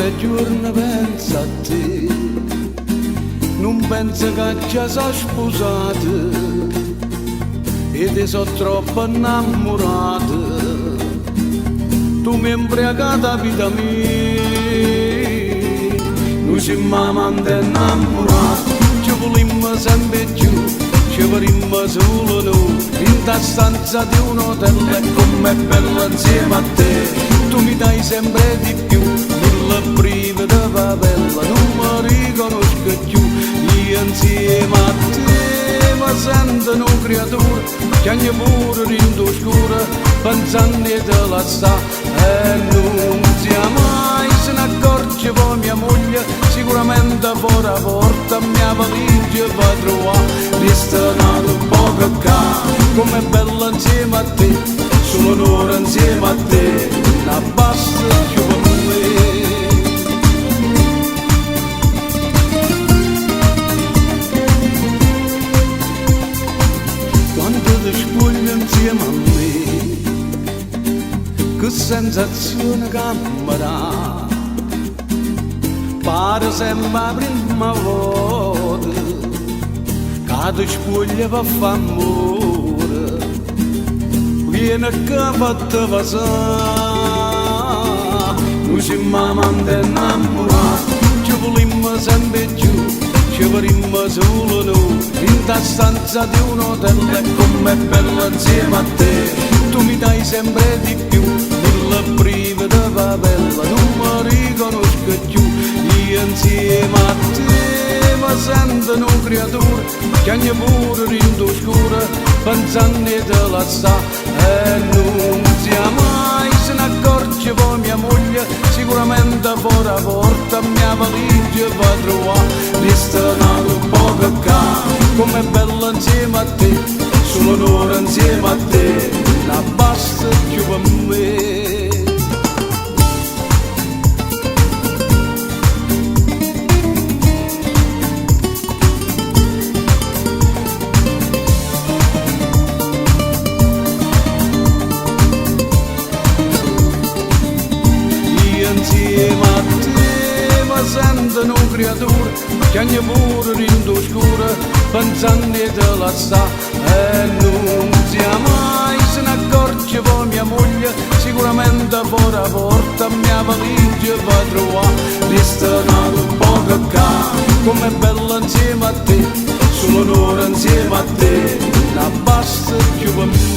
Notte e giorno penso a te, nun penso che già so' sposato e te so' troppo innammurato. Tu mi hai imbriacato 'a vita mia, nuje simmo amante innamurate, ce vulimmo sempe 'e cchiù, ce vedimmo sulo nuje, dint' 'a stanza di un hotel e comm'è bello insieme a te, tu mi dai sempre di più, mille brividi p' 'a pelle, nun me riconosco cchiù, io insieme a te me sento nu creaturo, chiagno pure dint' 'o scuro, penzanno 'e te lassà e nun sia mai se n'accorge poi mia moglie, sicuramente fore 'a porta mia valigia va a trovà, rieste n'atu poco ccà, comm'è bello insieme a te, solo n'ora insieme a te, nun abbasta cchiù pe me. Quando te spuoglie insieme a me, che sensazione che me dà, pare sempre 'a primma volta che te spuoglie pe fa ammore, viene ccà fatte vasà, nuje simmo amante innammurate, ce vulimmo sempe 'e cchiù, ce vedimmo sulo nuje, dint' 'a stanza di un hotel e comm'è bello insieme a te, tu mi dai sempre di più, mille brividi p' 'a pelle, nun me riconosco cchiù, io insieme a te me sento nu creaturo, chiagno pure dint' 'o scuro, penzanno 'e te lassà e nun sia mai se n'accorge poi mia moglie, sicuramente fore 'a porta mia valigia va a trovà, rieste n'atu poco ccà, comm'è bello insieme a te, solo n'ora insieme a te, nun abbasta cchiù pe me. Io insieme a te me sento nu creaturo, chiagno pure dint' 'o scuro, penzanno 'e te lassà e nun sia mai se n'accorge poi mia moglie, sicuramente fore 'a porta mia valigia va a trovà, rieste n'atu poco ccà, comm'è bello insieme a te, solo n'ora insieme a te, nun abbasta cchiù pe me.